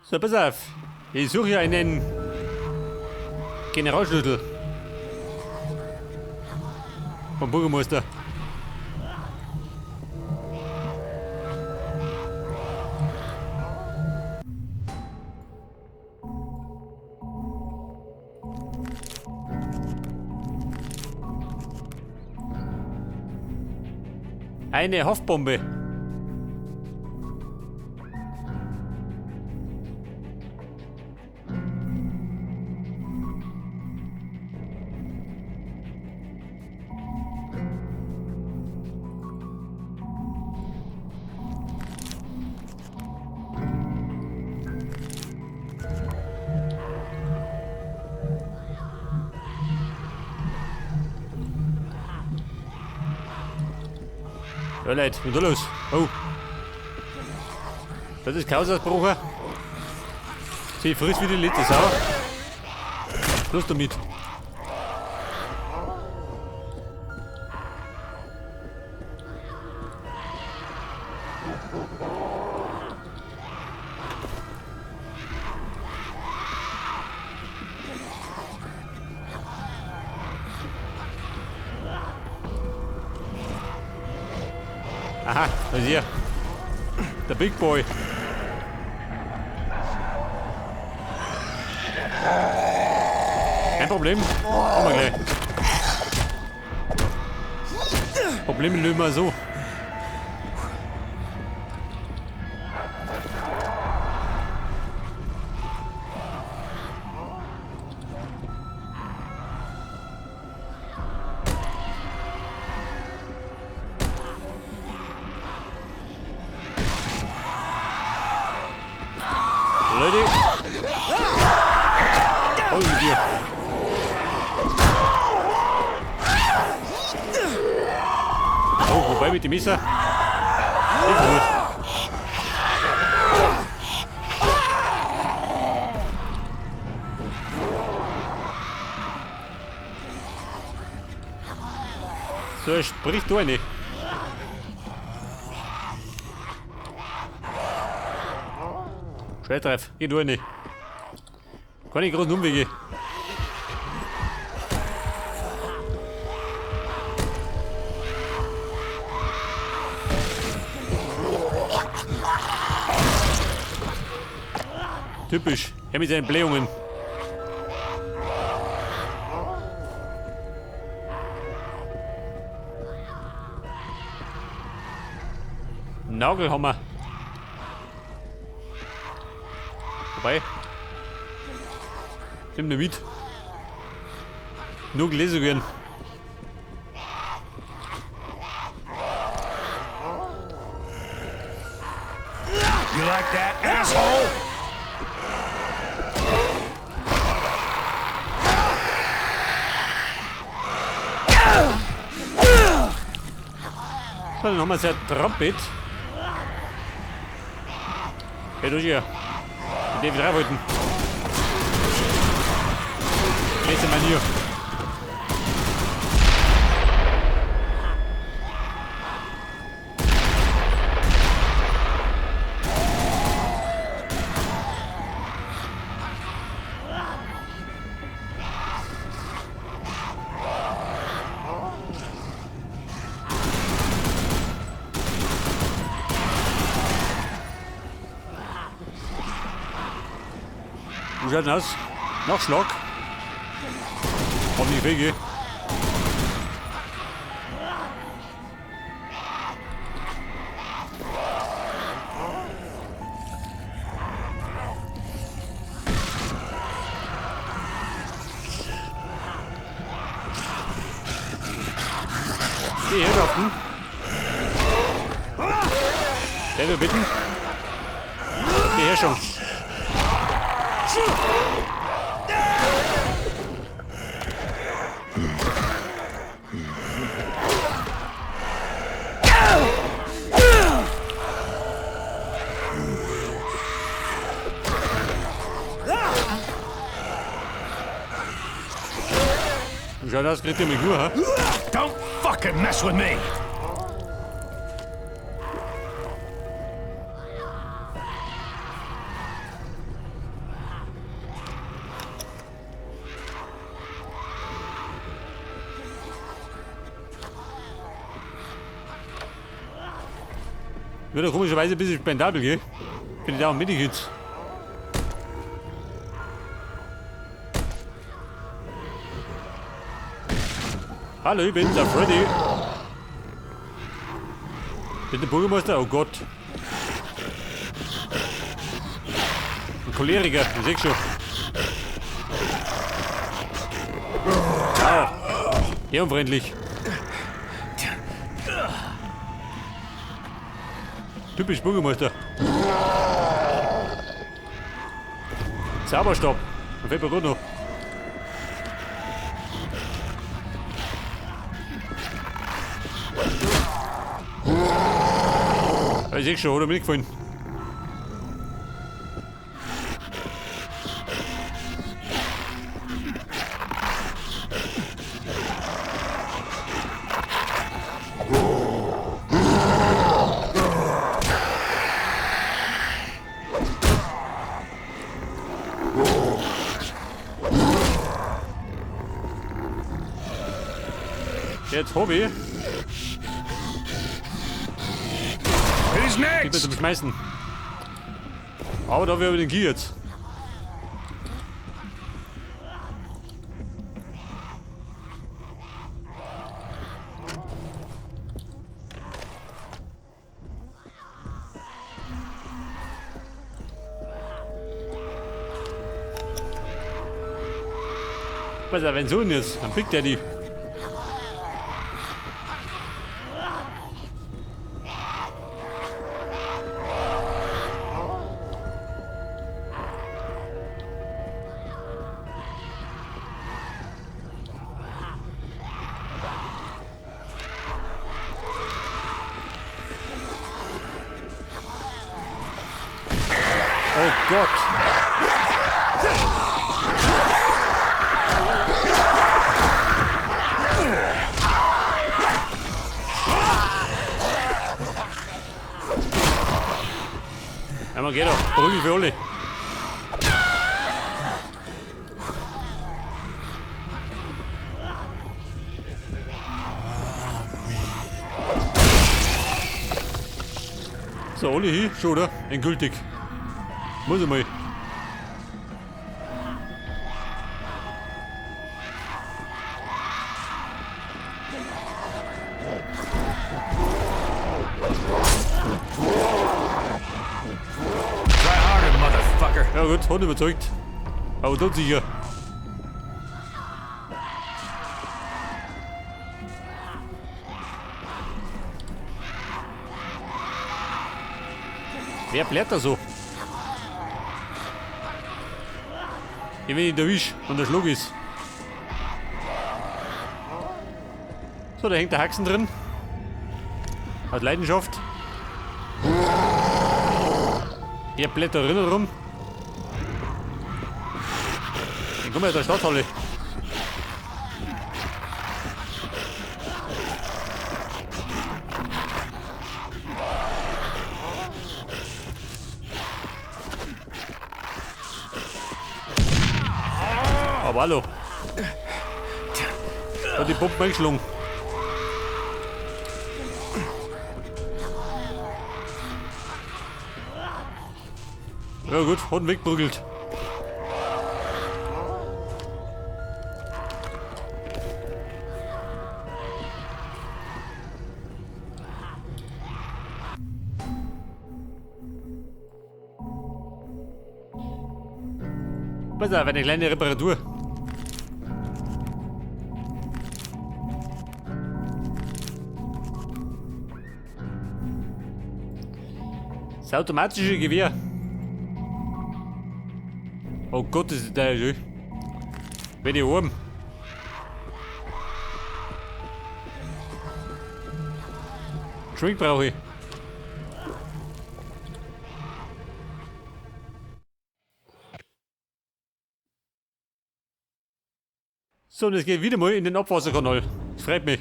So, pass auf. Ich suche hier einen Generalschlüssel. Vom Bürgermeister. Eine Hoffbombe. Ja, Leute, was ist da los? Oh. Das ist Chaosausbrucher. Sie frisst wie die letzte Sau. Schluss damit. Aha, da ist er. Der Big Boy. Kein Problem. Kommen wir gleich. Probleme lösen wir so. Leute. Oh, mit dir. Oh, wobei mit dem Messer. Nicht gut. So, sprich du eine. Schwertreif, geh du eine. Keine großen Umwege. Typisch, er mit seinen Blähungen. Nagelhammer. Wobei. Nimm ne mit. Nur Gläser gehen. You like that, asshole? So, dann haben wir sehr Trumpet. Hey, du hier. Den wir draufhalten. Letzte Manier. Wie schaut denn aus? Nachschlag. Hoffentlich Wege. Die Herrschaften. Der wir bitten. Die Herrschung. Schau, das kriegt ihr mich nur, ha? Don't fucking mess with me! Wird ja komischerweise ein bisschen spendabel, gell? Bin ich da auch Medikits. Hallo, ich bin der Freddy. Bin der Bürgermeister? Oh Gott. Ein Choleriker, ich seh schon. Ah, ehrenfreundlich. Typisch Bürgermeister. Zauberstab. Da fällt mir gerade noch. Ich seh schon, hat er mir nicht gefallen. Jetzt hab ich. Who's Gib mir next? zum Schmeißen. Aber da wir den Gier jetzt. Pass auf, wenn so ist, dann pickt er die. Oh Gott. Ja, man geht doch. Prügel für alle. So, alle hin, schon, oder? Endgültig. Muss ich mal. Try harder, motherfucker. Ja gut, hat überzeugt. Aber tut sicher. Wer blärt da so? Ich wenn ich erwisch und der Schlag ist. So, da hängt der Haxen drin. Hat Leidenschaft. Er blättert drinnen rum. Dann kommen wir aus der Stadthalle. Aber hallo. Hat die Pumpe eingeschlagen. Ja gut, hat ihn weggeprügelt. Pass auf, eine kleine Reparatur. Das automatische Gewehr. Oh Gott, das ist teuer, schön. Wenn ich oben. Drink brauche ich. So, und es geht wieder mal in den Abwasserkanal. Das freut mich.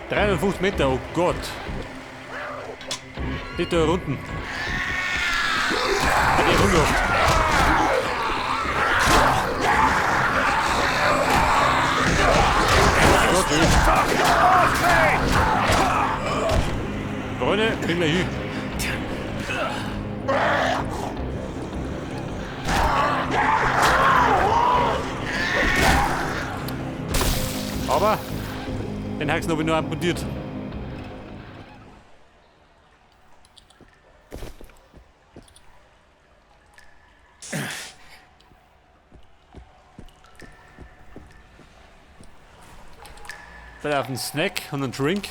350 Meter, oh Gott. Nicht da unten. Hat er rumgehabt. Gott, ey. Freunde, kriegen wir hin. Aber den Haxen habe ich nur amputiert. Dann auf einen Snack und einen Drink.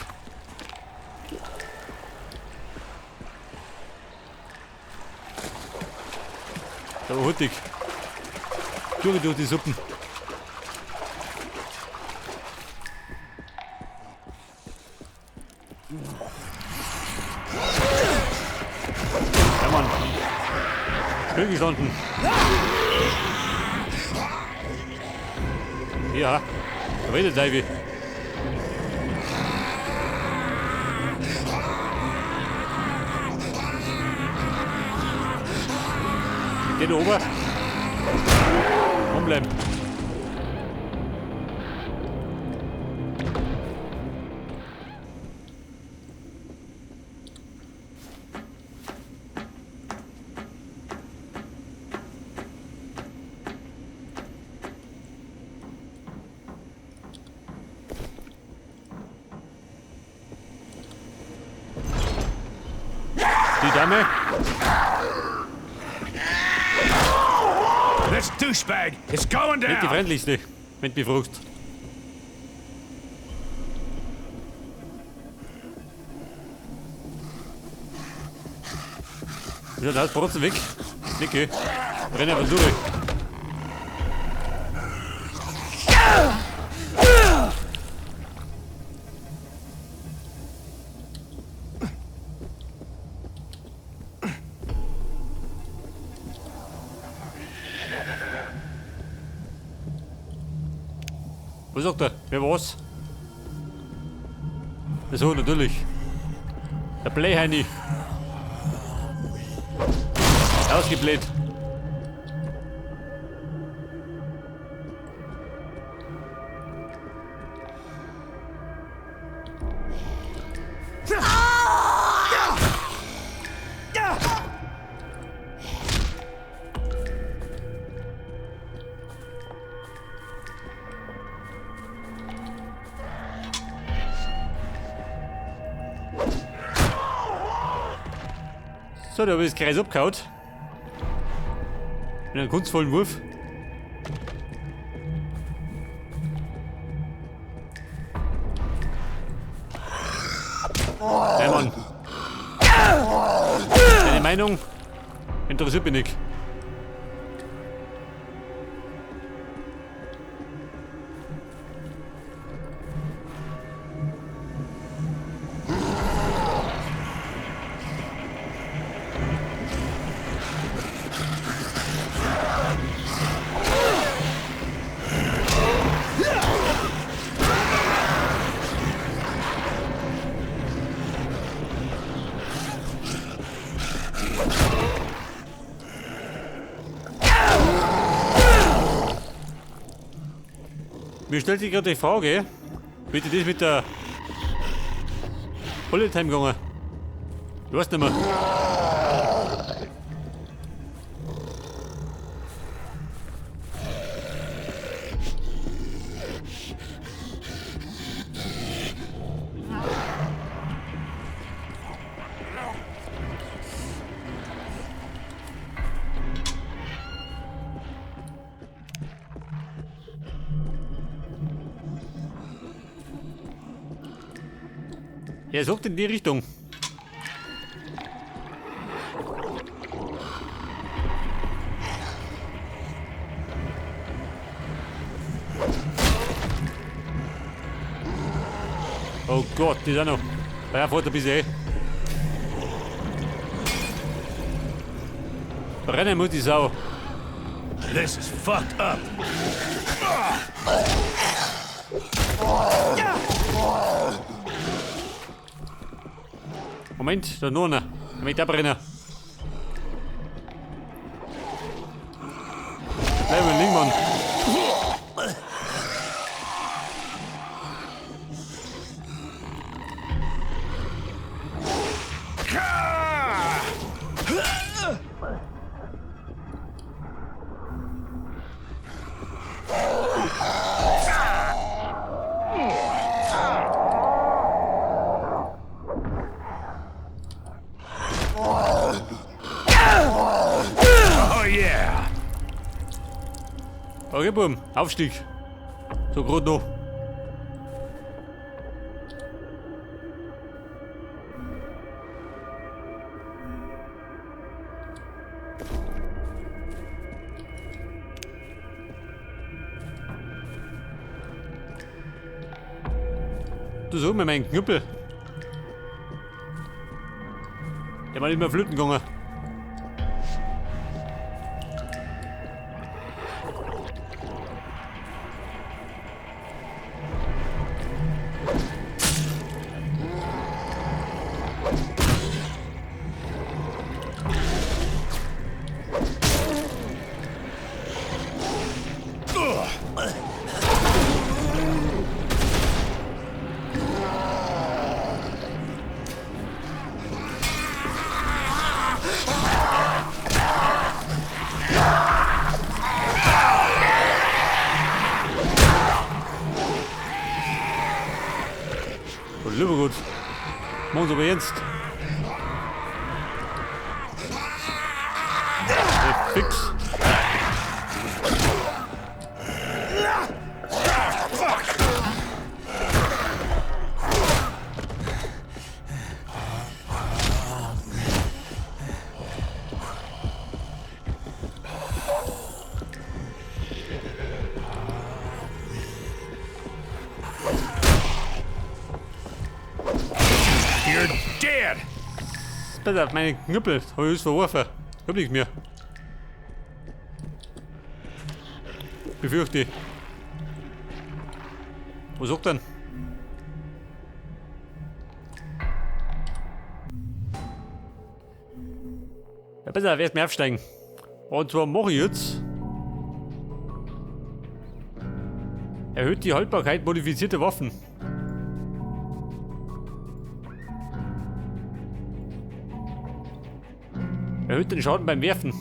Da war hurtig. Durch die Suppen. Ja, Mann. Schön gestanden. Ja, da redet Ivy. Geht oben. Rumbleiben. Die Dame. This douchebag is going Nicht die down. freundlichste, wenn du mich fragst. Ja, da ist trotzdem weg. Nicke. Renn einfach durch. Was sagt er? Wer war's? So, natürlich. Der Bleiheini. Ausgebläht. So, da habe ich das Kreis abgehauen. Mit einem kunstvollen Wurf. Nein, Mann. Deine Meinung interessiert mich nicht. Mir stellt sich gerade die Frage, wie das mit der Bullet Time gegangen? Ich weiß nicht mehr. Er sucht in die Richtung. Oh Gott, die ist auch noch. Ja, fährt ein bisschen. Brennen muss die Sau. This is fucked up. Moment, da noch einer. Ich möchte auch brennen. Bleib mal liegen, Mann. Oh yeah! Okay, Buben, Aufstieg. So grad noch. Du so mit meinem Knüppel. Der war nicht mehr flöten gegangen. Lieber gut. Machen Sie aber jetzt. Fix. You're dead! Pass auf, meine Knüppel habe ich verworfen. Ich hab nichts mehr. Befürchte ich. Was sagt denn? Ja, besser, erst mal aufsteigen. Und zwar mache ich jetzt. Erhöht die Haltbarkeit modifizierter Waffen. Erhöht den Schaden beim Werfen.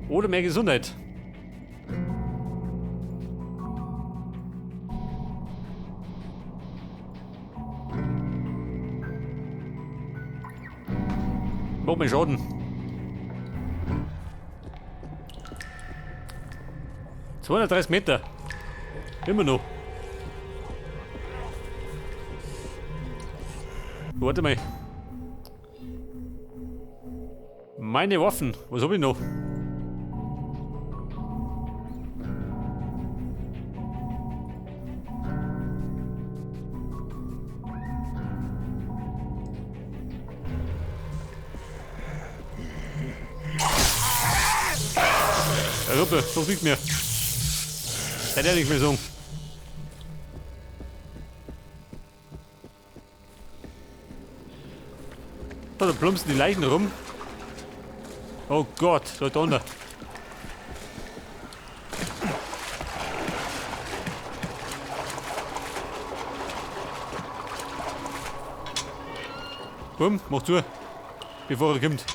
Oder mehr Gesundheit. Mach mehr Schaden. 230 Meter. Immer noch. Warte mal. Meine Waffen. Was hab ich noch? Herr Rippe, doch nicht mehr. Hätte er nicht mehr so. Da plumpsen die Leichen rum. Oh Gott, da drunter. Bumm, mach zu, bevor er kommt.